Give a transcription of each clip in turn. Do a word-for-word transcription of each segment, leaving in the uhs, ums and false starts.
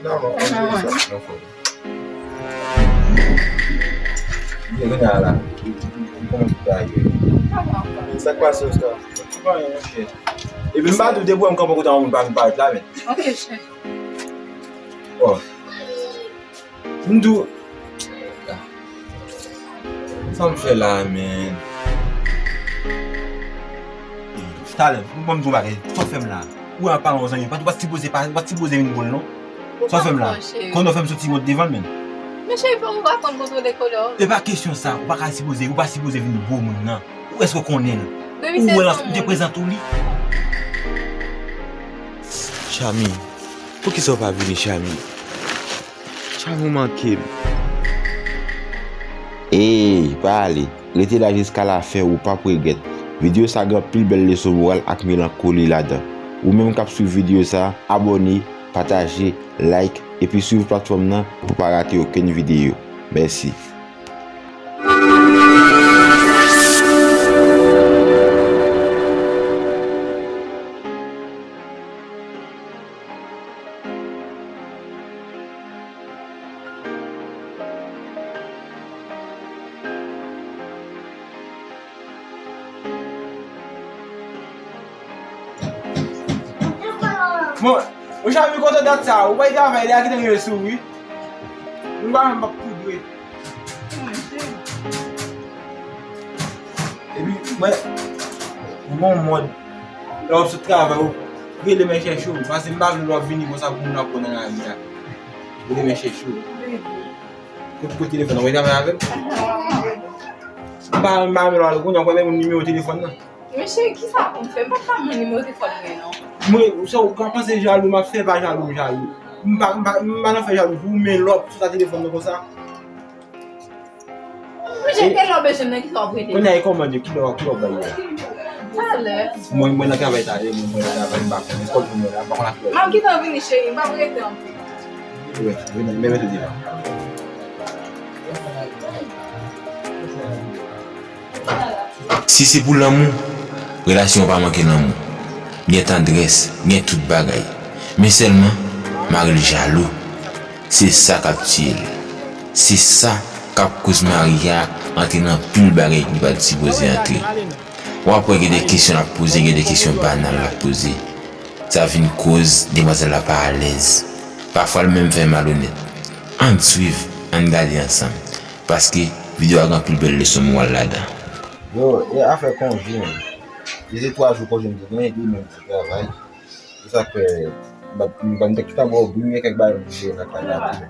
Non, non, non, non. Byen, kounye a la. Kòman tout bagay yo ye? Sa k pase, Oscar? Pa anyen, monchè. Epi m pa di w depi w wè m kanpe kote yon moun pa vin parèt la, men. Ok, chè. Bon. M di w, sa m fè la, men. Talè, m ban m di w bagay. Sa w fè m la? Ou ap pale yon zanmi, ou pa t sipoze pa, ou pa t sipoze vin bo l non. Sa w fè m la? Konnen w fè m soti wont devan l, men. Men cheri, fò ou aprann kontwole kolè w. E pa kesyon sa, ou pa ka sipoze, ou pa sipoze vin bo moun nan. Ou èske w konnen l? Ou wè l, ou te prezante w li? Chami, poukisa w pa vini, Chami? Chami, w manke m. Ey, pa ale. Rete la jiska lafen, ou p ap regrèt. Videyo sa gen anpil bèl leson moral ak melankoli ladan. Ou menm k ap swiv videyo sa, abòne, pataje, like, epi swiv platfòm nan pou w pa rate okenn videyo. Mèsi. Bon, ou Chami, kontan dat sa, ou bay travay, lè a ki te rive sou ou, wi. Nou pa menm p ap tou dwe. Epi, mwen, mwen, mwen, lè w ap sot travay, ou rele m chèche w, paske m pa vle lè w ap vini konsa pou moun ap pran nan lari a. Rele m chèche w. Kote, kote telefòn nan, ou travay avè l? M pa, m pa renmen lè w al kounye a, ou pa renmen nimewo telefòn nan. Men cheri, kisa pou m fè? M pa t ka jwenn nimewo telefòn mwen non. Mwen, sa ou ka panse jalou m ap fè, pa jalou m jalou. M pa, m pa, m pa nan fè jalou pou ou, men lè w ap sot a telefòn nan konsa. Men cheri, e lè w bezwen m nan, kisa w ap rele? Kounye a e kòmande, kilè w, kilè w bay la? Talè. Mwen, mwen nan travay talè, mwen, mwen nan travay, m pa konnen. Èske w jwenn mwen la? M pa konn afè w. M ap gentan vini, cheri, m p ap rete anpil. Wi, vini, men mete devan. Si se pou lanmou, relasyon an pa manke lanmou. Gen tandrès, gen tout bagay. Men sèlman, mari l jalou. Se sa k ap tiye l. Se sa k ap koz mari a antre nan anpil bagay li pa t sipoze antre. W ap wè gen de kesyon l ap poze, gen de kesyon banal l ap poze. Sa vin koz demwazèl la pa alèz. Pafwa l menm fè malonèt. Ann swiv, ann gade ansanm. Paske videyo a gen anpil bèl leson moral ladan. Yo, e afè konje, men. Li se twa jou konje m te genyen, demen m te travay. Se sa k fè, m pa, m pa, m te kite bò, oubyen gen kèk bagay m te jere nan kay la tou.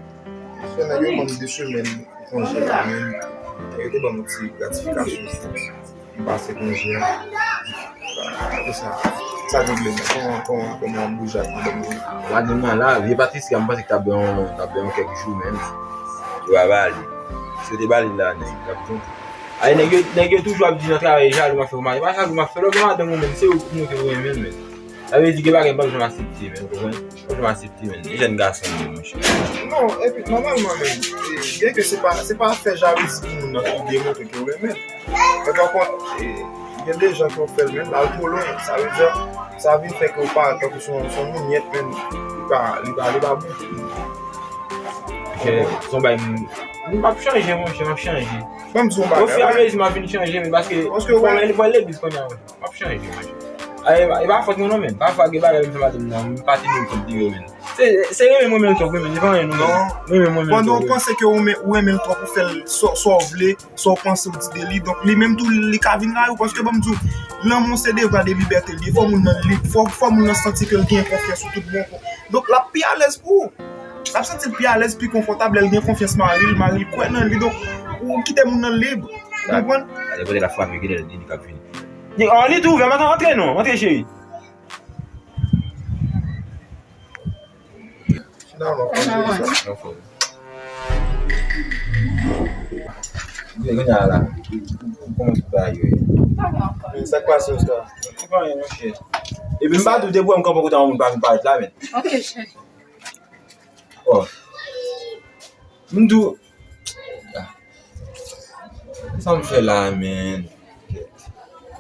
Fè nèg yo ban m de semèn konje la, men nèg yo te ban m yon ti gratifikasyon. M pase konje a. Apre sa, sa te vle men, kòman, kòman, kòman m bouje ak madanm mwen? Madanm nan la, vye Patricia, m panse k t ap bay yon, t ap bay yon kèk jou, men yo pa ba li. Si yo te ba li la, nèg, t ap tonbe. Ay, nèg yo, nèg yo toujou ap di nan travay, jalou m ap fè pou madanm. E pa jalou m ap fè, lè w gen madanm ou menm, se ou ki montre ou renmen l, men. Sa vle di gen bagay m p ap janm aksepte, men, ou konprann? M p ap janm aksepte, men. E jèn gason, men, monchè. Non, epi, nòmalman, men, e, byen ke se pa, se pa fè jalouzi pou moun nan ki demontre ke w renmen l. Men pa kont, e, gen de jan ke w fè l, men, l al twò lwen. Sa vle di, sa vin fè ke w parèt tankou se yon, se yon monyèt, men, li pa, li pa, li pa bon. Monchè, se yon bagay, m, m p ap chanje, monchè, m ap chanje. Ban m di w yon bagay. Ofiramezi, m ap vin chanje, men, paske, paske w wè, mwen, mwen legliz kounye a, wi. M ap chanje, monchè. A, e pa, e pa fòt mwen non, men. Pafwa, gen bagay m fè madanm nan, m pa teni l kont li yo, men. Se, se renmen mwen, renmen l twòp, renmen l, se pa anyen non, men. Non. Renmen mwen, renmen l twòp, wi. Pandan w panse ke ou men, ou renmen l twòp, ou fè l sa, sa w vle, sa w panse, w di de li. Donk, li menm tou, li ka vin rayi w, paske ban m di w, lanmou se devwa de libète li ye. Fò moun nan lib, fò, fò moun nan santi ke l gen konfyans ou tout bon. Donk, l ap pi alèz pou ou. L ap santi l pi alèz, pi konfòtab lè l gen konfyans mari l, mari l kwè nan li. Donk, ou kite moun nan lib. Ou konprann? Gade kote l ap frape, gade li, li k ap vini. Li, oh, li tou ouvè, madanm, antre non, antre, cheri. Finalman, konn sa. Byen, kounye a la. Kòman tout bagay yo ye? Sa k pase, Oscar? Se pa anyen, monchè. Epi m pa di w depi w wè m kanpe kote yon moun pa vin parèt la, men. Ok, chè. Oh. M di w. Sa m fè la, men.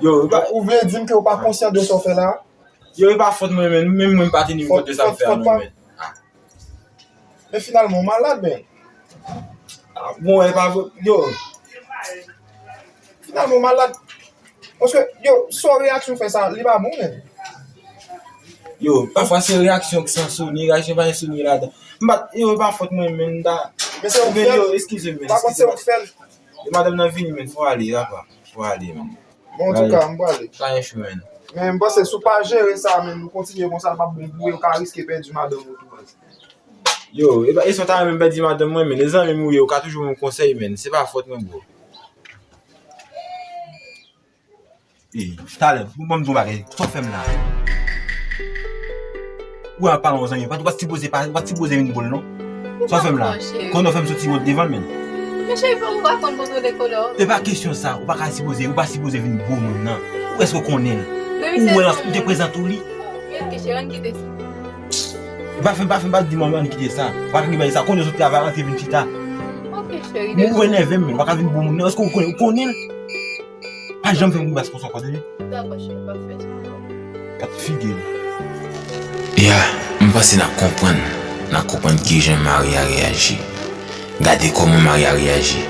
Yo, ou vle di m ke w pa konsyan de sa w fè la? Yo, e pa fòt mwen, men. Menm mwen, m pa teni m kont de sa m fè a, non, men. Ah. Men finalman, w malad, men. Ah, bon, e pa vre. Yo. Finalman, w malad. Paske, yo, sa w reyaksyon fè sa, li pa bon, men. Yo, pafwa se reyaksyon ki san souvni, reyaksyon pa gen souvni ladan. M pa, yo, e pa fòt mwen, men, m ta. Men se ou k fè l. Yo, eskize m, men, pa kont se ou k fè l. E madanm nan vini, men, fò ale, papa. Fò ale, men. Bon, antouka, m prale. Sa yon chou, men. Men m panse si w pa jere sa, men nou kontinye konsa, l p ap bon pou ou, ou ka riske pèdi madanm ou tou, baz. Yo, e pa, e sa w ta renmen pèdi madanm mwen, men, e zanmi m ou ye, ou ka toujou ban m konsèy, men, se pa fòt mwen, bro. E, talè, ou ban m di yon bagay, sa w fè m la? Ou ap pale yon zanmi, ou pa t sipoze pa, ou pa t sipoze vin bò l non. Sa w fè m la? Konnen w fè m soti wont devan l, men. Men cheri, fò ou aprann kontwole kolè w. E pa kesyon sa, ou pa ka sipoze, ou pa sipoze vin bò moun nan. Ou èske w konnen l? Ou wè l, ou te prezante w li? Ok, cheri, ann kite sa. Pa fè, pa fè, pa di manman ann kite sa. Pa ka gen bagay sa, konnen w sot travay, antre vin chita. Ok, cheri. Ou enève m, men, ou pa ka vin bò moun nan, èske w konnen, ou konnen l? Pa janm fè m gwo bas konsa ankò, tande? Dakò, cheri, m p ap fè sa ankò. Gad figi l. Ya, m panse n ap konprann. N ap konprann kijan Maria reyaji. Gade kòman Maria reyaji.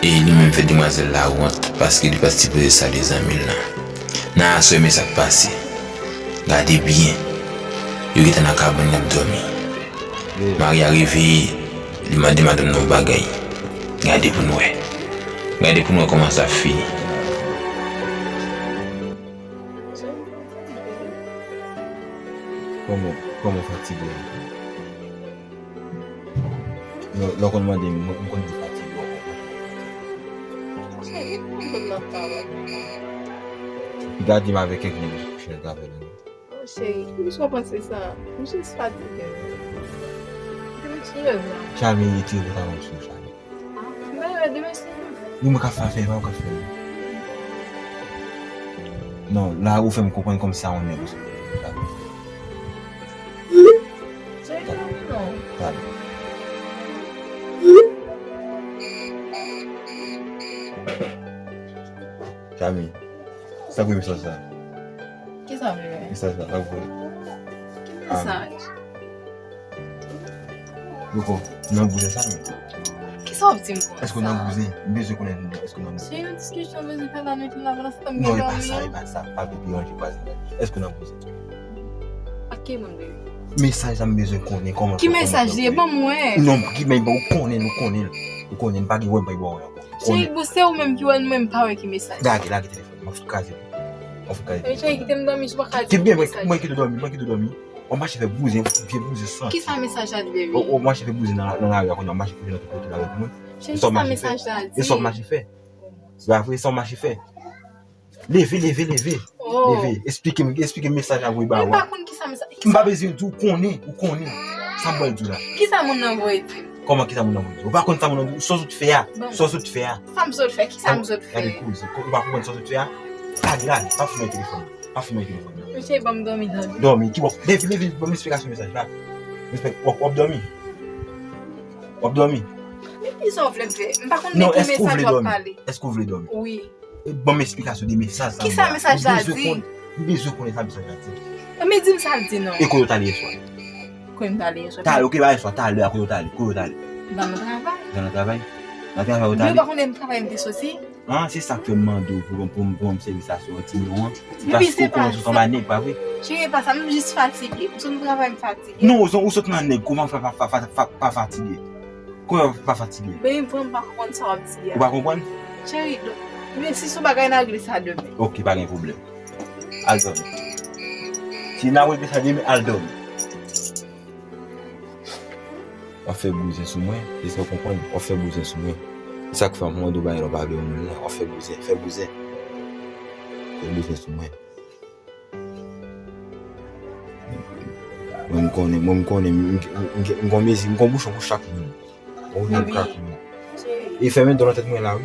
E li menm fè demwazèl la wont paske li pa t sipoze sale zanmi l lan. Nan aswè, men sa k pase. Gade byen. Yo gentan nan kabann, y ap dòmi. Maria reveye, li mande madanm nan yon bagay. Gade pou n wè. Gade pou n wè kòman sa ap fini. Kòman, kòman fatige? Lè, lè w konn mande m, mwen, m konn di fatige, w konprann. Cheri, m konn konn nan pawòl. Li gade m avèk kèk nèg sou kouche l t avè l. Oh, cheri, poukisa w panse sa? M jis fatige. Demen se lèv la. Chami, rete, ou pa nan sou Chami. Ah, men, demen se lèv. Li mwen ka fè afè, pa ou ka fè. Non, la ou fè m konprann kòmsi a yon nèg ou se. Cheri, non, non. Pale. Chami, sa pou mesaj sa? Kisa m vle? Mesaj la, sa pou. Ki mesaj? Louko, nan bouzen sa menm. Kisa w ap di m konsa? Èske w nan bouzen? M bezwen konnen èske w nan bouzen. Se yon diskisyon m bezwen fè la, nou te la, pandan se tan m gen dòmi. Non, e pa sa, e pa sa. Pa vle deranje vwazen nan. Èske w nan bouzen? Ak ki moun, baby? Mesaj sa m bezwen konnen kòman. Ki mesaj li ye? Ban m wè. Non, ki men ou konnen, nou konnen. Ou konnen, pa gen wè, m pa gen wè ankò. Cheri, bon, se ou menm ki wè, mwen m pa wè ki mesaj. Lage, lage telefòn, m ap fout kraze. M ap fout kraze. Men cheri, kite m dòmi, si w pa ka di m mesaj. Mwen kite w dòmi, mwen kite w dòmi. W ap mache fè bouzen, vye bouzen santi. Kisa mesaj la di, baby? W ap mache fè bouzen nan, nan lari a kounye a, w ap mache kounye nan tout kote la, mwen. Cheri, kisa mesaj la di? E sa w ap mache fè? Se pa vre, sa w ap mache fè? Leve, leve, leve. Oh. Leve. Esplike m, esplike m mesaj la voye ba ou a. Mwen pa konn kisa mesaj. M pa bezwen di w, ou konnen, ou konnen. Sa m pral di w la. Kisa moun nan voye di? Kòman kisa moun nan voye di? Ou pa konn sa moun nan di w, sa w sot fè a. Sa w sot fè a. Sa m sot fè? Kisa m sot fè? Gade koze, ou pa konprann sa w sot fè a? Lage, lage, pa fouye nan telefòn. Pa fouye nan telefòn. Mesye, ban m dòmi, dòmi. Dòmi, ki w ap, leve, leve, ban m esplikasyon mesaj la. W ap, w ap dòmi. W ap dòmi. Men kisa w vle m fè? M pa konn de ki mesaj w ap pale. Èske w vle dòmi? Wi. E ban m esplikasyon de mesaj sa. Kisa mesaj la di? M bezwen konnen sa mesaj la di. Men di m sa l di non. E kote w t ale yèswa? Kote m t ale yèswa? Talè, ok, pa yèswa, talè a, kote w t ale? Kote w t ale? Nan travay. Nan travay? Nan travay ou t ale? Yo pa konnen m travay m te soti. Ah, se sa k fè m mande w pou, pou, pou, pou m sèvi sa sou yon ti non an. Paske w konnen sot anba nèg, pa vre? Cheri, e pa sa, m jis fatige. M sot nan travay, m fatige. Non, ou sot nan nèg, kòman w fè pa, pa, pa, pa, pa fatige? Kòman w pa fatige? Men m vrèman pa konprann sa w ap di a. Ou pa konprann? Cheri, men si se yon bagay n a regle sa demen. Ok, pa gen pwoblèm. Al dòmi. Si n a regle sa demen, al dòmi. W ap fè bouzen sou mwen, èske w konprann? W ap fè bouzen sou mwen. Sa k fè m mande w bagay la, w pa vle moun nan, w ap fè bouzen, fè bouzen. Fè bouzen sou mwen. Mwen m konnen, mwen m konnen, m, m, m, m gon mezi, m gon bouchon pou chak moun. Mwen m gon bouchon pou chak moun. E fèmen don nan tèt mwen la, wi.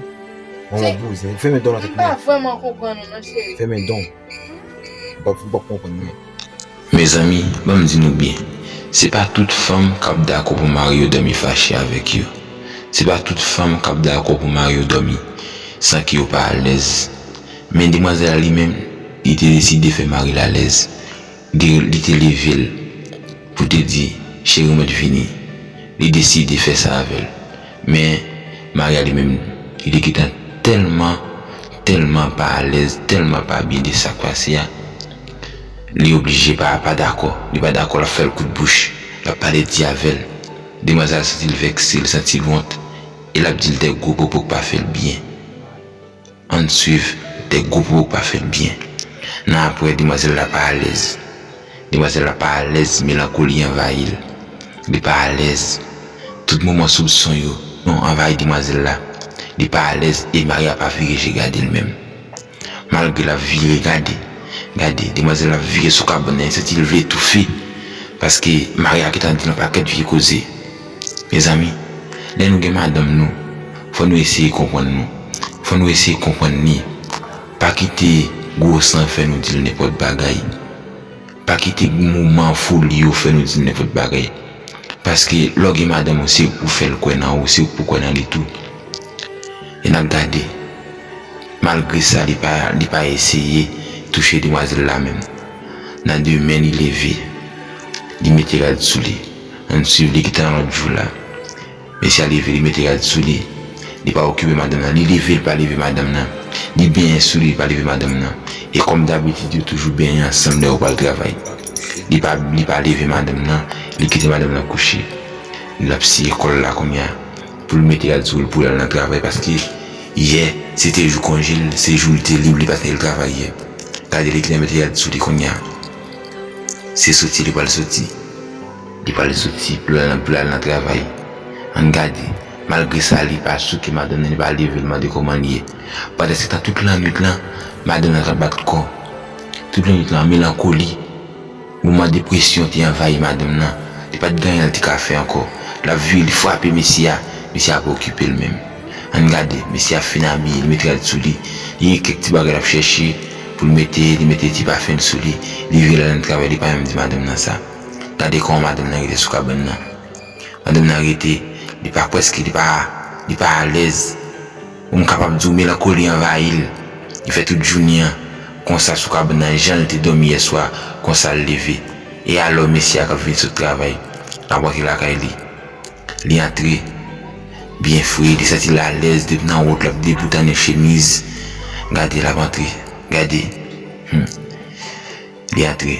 Mwen m gon bouzen, fèmen don nan tèt mwen. M pa vrèman konprann ou non, cheri. Fèmen don. W p ap, w p ap konprann mwen. Mezanmi, ban m di nou byen, se pa tout fanm k ap dakò pou mari yo dòmi fache avèk yo. Se pa tout fanm k ap dakò pou mari yo dòmi san ke yo pa alèz. Men demwazèl la li menm, li te deside fè mari l alèz. Li, li te leve l pou te di, cheri, mwen t vini. Li deside fè sa avè l. Men, Maria li menm, li te gentan tèlman, tèlman pa alèz, tèlman pa byen de sa k pase a, li oblije pa, pa dakò. Li pa dakò, l ap fè l kout bouch, l ap pale di avè l. Demwazèl la santi l vèkse, l santi l wont, e l ap di l de gwo pwopo k pa fè l byen. Ann swiv, de gwo pwopo k pa fè l byen. Nan apre, demwazèl la pa alèz. Demwazèl la pa alèz, melankoli anvayi l. Li pa alèz. Tout moman soupson yo, non, anvayi demwazèl la. Li pa alèz e Maria pa vire je gade l menm. Malgre l ap vire gade, gade, demwazèl la ap vire sou kabann nan, li santi l vle toufe. Paske Maria gentan di l yon pakèt vye koze. Mezanmi, lè nou gen madanm nou, fò nou eseye konprann nou. Fò nou eseye konprann li. Pa kite gwo san fè nou di l nenpòt bagay. Pa kite moman foli yo fè nou di l nenpòt bagay. Paske lè w gen madanm ou, se ou k pou fè l kwè nan ou, se ou k pou kwè nan li tou. E n ap gade. Malgre sa, li pa, li pa eseye touche demwazèl la menm. Nan demen, li leve. Li mete rad sou li. Ann swiv li gentan lòt jou la. Mesye a leve, li mete rad sou li. Li pa okipe madanm nan. Li leve, li pa leve madanm nan. Li benyen sou li, li pa leve madanm nan. E kòm dabitid, yo toujou benyen ansanm lè yo pral travay. Li pa, li pa leve madanm nan. Li kite madanm nan kouche. L ap siye kò l la kounye a. Pou l mete rad sou l pou l al nan travay, paske yè, se te jou konje l, se jou l te lib, li pa t al travay yè. Gade, li gentan mete rad sou li kounye a. Se soti li pral soti. Li pral soti pou l al nan, pou l al nan travay. Ann gade. Malgre sa, li pa souke madanm nan, li pa leve l mande kòman l ye. Pandansetan, tout lannwit lan, madanm nan t ap bat kò. Tout lannwit lan, melankoli, moman depresyon te anvayi madanm nan. Li pa t gen anyen l te ka fè ankò. L ap vire, li frape mesye a. Mesye a pa okipe l menm. Ann gade, mesye a fin abiye, li mete rad sou li. Li gen kèk ti bagay l ap chèche pou l mete, li mete ti pafen l sou li. Li vire l al nan travay, li pa menm di madanm nan sa. Gade kòman madanm nan rete sou kabann nan. Madanm nan rete, li pa, prèske li pa, li pa alèz. Ou m kapab di w melankoli anvayi l. Li fè tout jounen an konsa sou kabann nan, jan l te dòmi yè swa, konsa l leve. E alò, mesye a k ap vin sot travay, l ap rantre lakay li. Li antre, byen fre, li santi l alèz, depi nan wòt, l ap deboutonnen chemiz. Gade, l ap antre. Gade. Hmm. Li antre.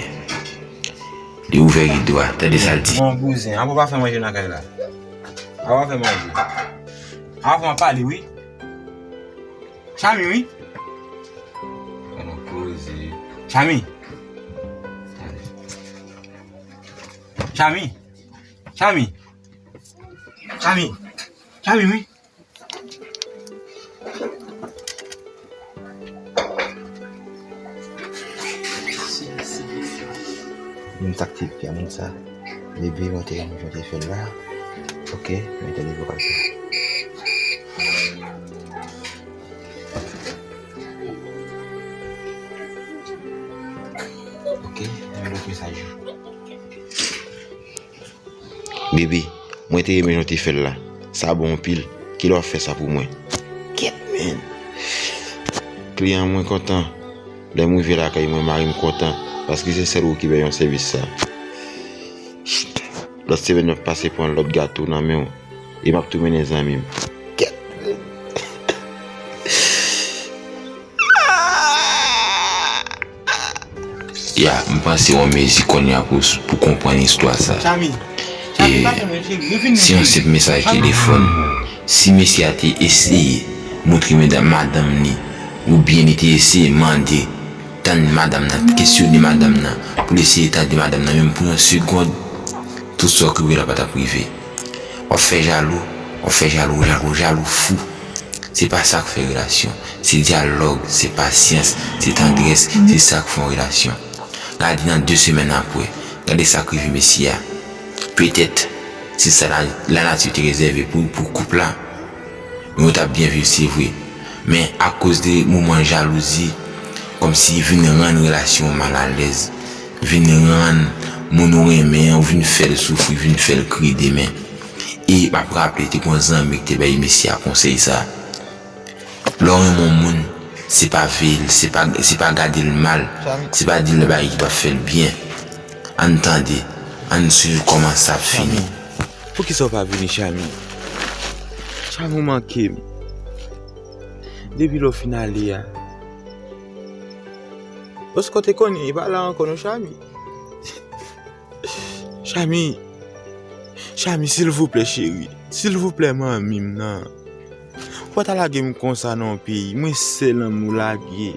Li ouvè rido a. Tande sa l di. Bon, bouzen, apa w pa fè manje nan kay la? Apa w pa fè manje? Apa w pa pale, wi. Chami, wi. An nou koze. Chami. Chami. Chami. Chami. Chami, wi. Moun sa k te pye moun sa. Bebe, mwen te renmen jan w te fè l la. Ok, mwen tande vokal sa. Ok, mwen lòt mesaj. Bebe, mwen te renmen jan w te fè l la. Sa bon anpil. Kilè w ap fè sa pou mwen? Kèt, men. Kliyan mwen kontan. Lè m rive lakay mwen, mari m kontan. Paske se sèl ou ki bay yon sèvis sa. Lòt semèn, m ap pase pran lòt gato nan men w. E m ap tou mennen zanmi m. Kèt, men. Ya, m panse w an mezi kounye a pou, pou konprann istwa sa. Chami, Chami, e pa fè mwen cheri, nou fin se yon senp mesaj telefòn. Si mesye a te eseye montre medam, madanm li, oubyen li te eseye mande, tann madanm nan, kesyone madanm nan, pou l eseye tande madanm nan, menm pou yon segonn, tout sa w kriye la pa t ap rive. W ap fè jalou, w ap fè jalou, jalou, jalou fou. Se pa sa k fè relasyon. Se dyalòg, se pasyans, se tandrès, se sa k fè yon relasyon. Gade nan de semèn apre, gade sa k rive mesye a. Petèt, se sa la, lanati te rezève pou, pou koup la. Men yo t ap byen viv, se vre. Men akoz de moman jalouzi, kòmsi vin rann relasyon an malalèz, vin rann moun ou renmen an, ou vin fè l soufri, vin fè l kriye demen. E m ap raple, te gen yon zanmi ki te bay mesye a konsèy sa. Lè w renmen yon moun, se pa veye l, se pa, se pa gade l mal, se pa di l bagay ki p ap fè l byen. Ann tande, ann swiv kòman sa ap fini. Poukisa w pa vini, Chami? Chami, ou manke m. Depi lè w fin ale a. Paske w te konnen, e pa la ankò non, Chami. Chami, Chami, silvouplè, cheri. Silvouplè, manmi m nan. Ou pa ta lage m konsa non, peyi. Mwen sèl an m ou lage.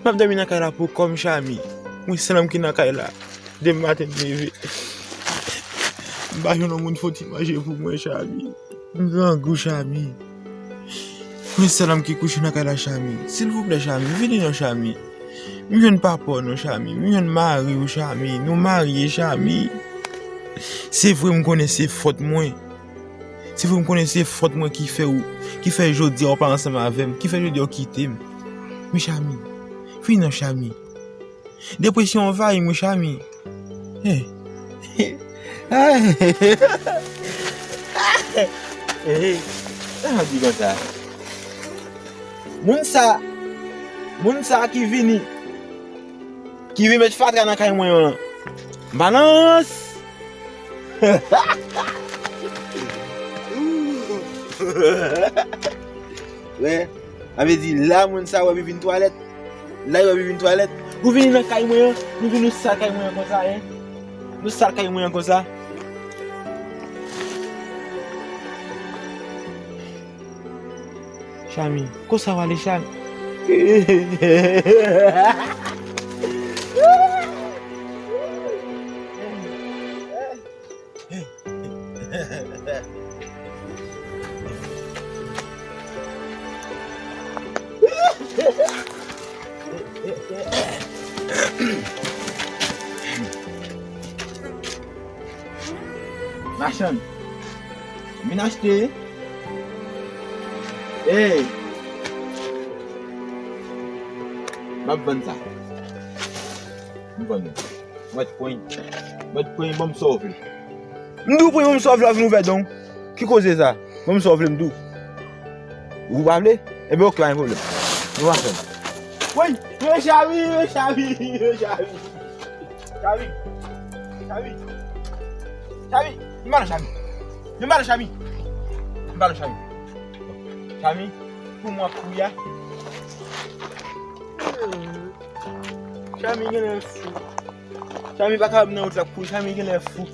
M ap dòmi nan kay la pou kò m, Chami. Mwen sèl an m ki nan kay la. Demen maten m leve, m pa jwenn yon moun fè yon ti manje pou mwen, Chami. M grangou, Chami. Mwen sèl an m ki kouche nan kay la, Chami. Silvouplè, Chami, vini non, Chami. M jwenn papa w non, Chami. M jwenn mari w, Chami. Nou marye, Chami. Se vre, m konnen se fòt mwen. Se vre, m konnen se fòt mwen ki fè ou, ki fè jodi a ou pa ansanm avè m, ki fè jodi a ou kite m. Men Chami, vini non, Chami. Depresyon anvayi m wi, Chami. Hey. Hey. Hey. Sa m ap di konsa? Moun sa, moun sa ki vini, ki vin met fatra nan kay mwen an. Balans! Wè, sa vle di la moun sa wè m vin twalèt. La yo vin twalèt. Nou vini nan kay mwen an, nou vin nou sal kay mwen an konsa, en. Nou sal kay mwen an konsa. Chami, konsa w ale, Chami? Machann, vin achte. Hey! M ap vann sa. M vann li. Mwen pran. Mwen pran, ban m sa w vle. M di w pran, ban m sa w vle, w ap vin ouvè don. Ki koze sa? Ban m sa w vle, m di w. Ou pa vle? Ebyen, oke, pa gen pwoblèm. Nou pa fè l. Woy, men Chami, men Chami, men Chami. Chami. Chami. Chami. M pa nan Chami. M pa nan Chami. M pa nan Chami. Chami, pou mwen ap kouri a. Chami genlè fou. Chami pa kapab nan wout la pou Chami genlè fou.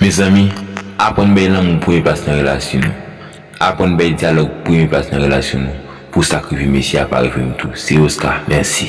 Mezanmi, aprann bay lanmou premye plas nan relasyon nou. Aprann bay dyalòg premye plas nan relasyon nou. Pou sa k rive mesye a pa rive m tou. Se Oscar, mèsi.